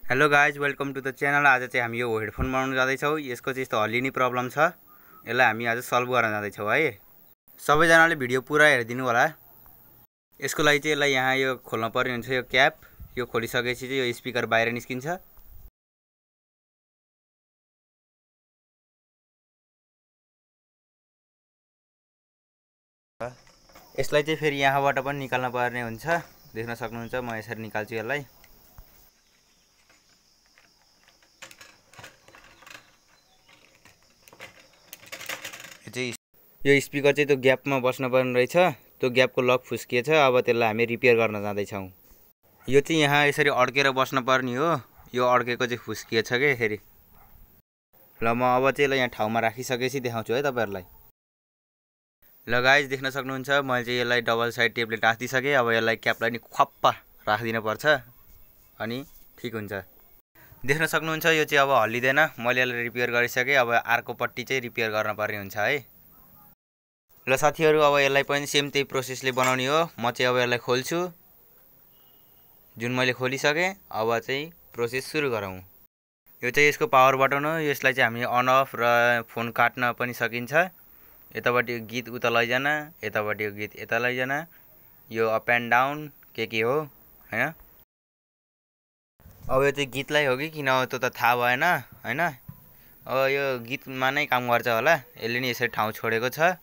Hello guys, welcome to the channel. आज चाहिँ हामी यो हेडफोन बनाउन जाँदैछौँ। यसको चाहिँ यस्तो हल्लिने प्रब्लम छ, यसलाई हामी आज सल्भ गर्न जाँदैछौँ है। सबैजनाले भिडियो पुरा हेरिदिनु होला। यसको लागि चाहिँ यसलाई यहाँ यो खोल्न पर्ने हुन्छ। यो क्याप यो खोलिसकेपछि चाहिँ यो स्पिकर बाहिर निस्किन्छ। यसलाई चाहिँ फेरि यहाँबाट पनि निकाल्न पर्ने हुन्छ। देख्न सक्नुहुन्छ, म यसरी निकाल्छु यसलाई। यो स्पिकर चाहिँ त्यो ग्यापमा बस्न पर्ने रहेछ। त्यो ग्यापको लक फुस्किएछ। अब त्यसलाई हामी रिपेयर गर्न जाँदैछौँ। यो चाहिँ यहाँ यसरी अड्केर बस्न पर्ने हो। यो अड्केको चाहिँ फुस्किएछ के फेरि। ल म अब चाहिँ यसलाई यहाँ ठाउँमा राखिसकेपछि देखाउँछु है तपाईहरुलाई। ल गाइज, देख्न सक्नुहुन्छ, मैले चाहिँ यसलाई डबल साइड टेपले टाँसिदिसकेँ। अब यसलाई क्यापलाई नि खप्प राखिदिनु पर्छ अनि ठीक हुन्छ। देख्न सक्नुहुन्छ, यो चाहिँ अब हल्लिँदैन। मैले यसलाई रिपेयर गरिसकेँ। अब अर्को पट्टि चाहिँ रिपेयर गर्न पर्ने हुन्छ है। ल साथीहरु, अब यसलाई पनि सेम त्यही प्रोसेसले बनाउने हो। म चाहिँ अब यसलाई खोल्छु। जुन मैले खोलिसकेँ। अब चाहिँ प्रोसेस सुरु गरौँ। यो चाहिँ यसको पावर बटन हो। यसलाई चाहिँ हामी अन अफ र फोन काट्न पनि सकिन्छ। यताबाट यो गीत उता लैजान, यताबाट यो गीत यता लैजान, यो अप एन्ड डाउन के हो हैन। अब यो चाहिँ गीतलाई हो कि किन हो त्यो त थाहा भएन हैन। अब यो गीतमा नै काम गर्छ होला। यसले नि यसरी ठाउँ छोडेको छ।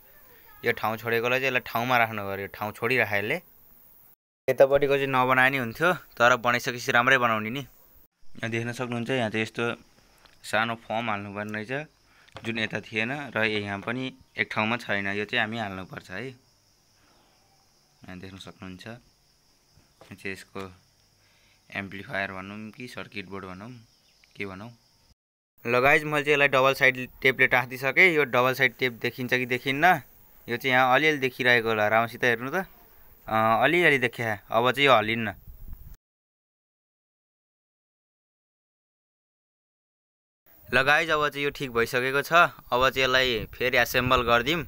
यो ठाउँ छोडेकोलाई चाहिँ यसलाई ठाउँमा राख्नु पर्यो। ठाउँ छोडिराखे यसले। यतापट्टिको चाहिँ नबनाए नि हुन्थ्यो, तर बनाइसकेपछि राम्रै बनाउने नि। यहाँ देख्न सक्नुहुन्छ, यहाँ चाहिँ यस्तो सानो फर्म हाल्नुपर्ने रहेछ, जुन यता थिएन र यहाँ पनि एक ठाउँमा छैन। यो चाहिँ हामी हाल्नुपर्छ है। यहाँ देख्न सक्नुहुन्छ, यो चाहिँ यसको एम्प्लिफायर भनौँ कि सर्किट बोर्ड भनौँ के भनौँ। ल गाइज, मैले चाहिँ यसलाई डबल साइड टेपले टाँसिदिसकेँ। यो डबल साइड टेप देखिन्छ कि देखिन्न, यो चाहिँ यहाँ अलिअलि देखिरहेको होला। राम्रोसित हेर्नु त, अलिअलि देखिया। अब चाहिँ यो हल्लिन्न। ल गाइज, अब चाहिँ यो ठीक भइसकेको छ। अब चाहिँ यसलाई फेरि एसेम्बल गरिदिउँ।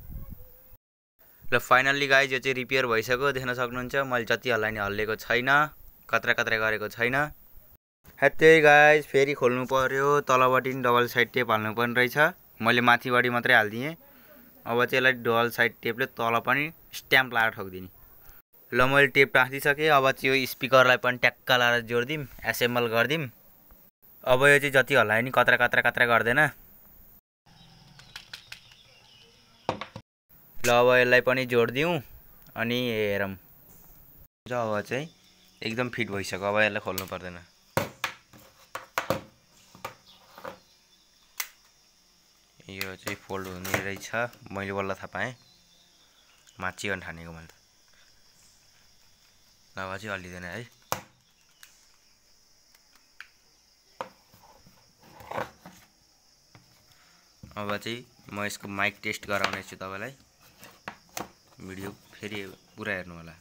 ल फाइनल्ली गाइज, यो चाहिँ रिपेयर भइसक्यो। देख्न सक्नुहुन्छ, मैले जति हल्लाए नि हल्लेको छैन, कत्रा गरेको छैन। त्यही गाइज, फेरि खोल्नु पर्यो। तलपट्टि नि डबल साइड टेप हाल्नु पर्ने रहेछ। मैले माथिबाट मात्रै हालिदिएँ। अब चाहिँ यसलाई डबल साइड टेपले तल पनि स्ट्याम्प लाएर ठोकिदिने। ल मैले टेप टाँसिदिसकेँ। अब चाहिँ यो स्पिकरलाई पनि ट्याक्क लाएर जोडिदिउँ, एसेम्बल गरिदिउँ। अब यो चाहिँ जति हल्लाए नि कत्रा गर्दैन। ल अब यसलाई पनि जोडिदिउँ अनि हेरौँ। अब चाहिँ एकदम फिट भइसक्यो। अब यसलाई खोल्नु पर्दैन। यो चाहिँ फोल्ड हुने रहेछ। मैले बल्ल थाहा पाएँ, माचिकन ठानेको मैले त। अब चाहिँ हल्लिँदैन है। अब चाहिँ म यसको माइक टेस्ट गराउने छु तपाईलाई। भिडियो फेरि पुरा हेर्नु होला।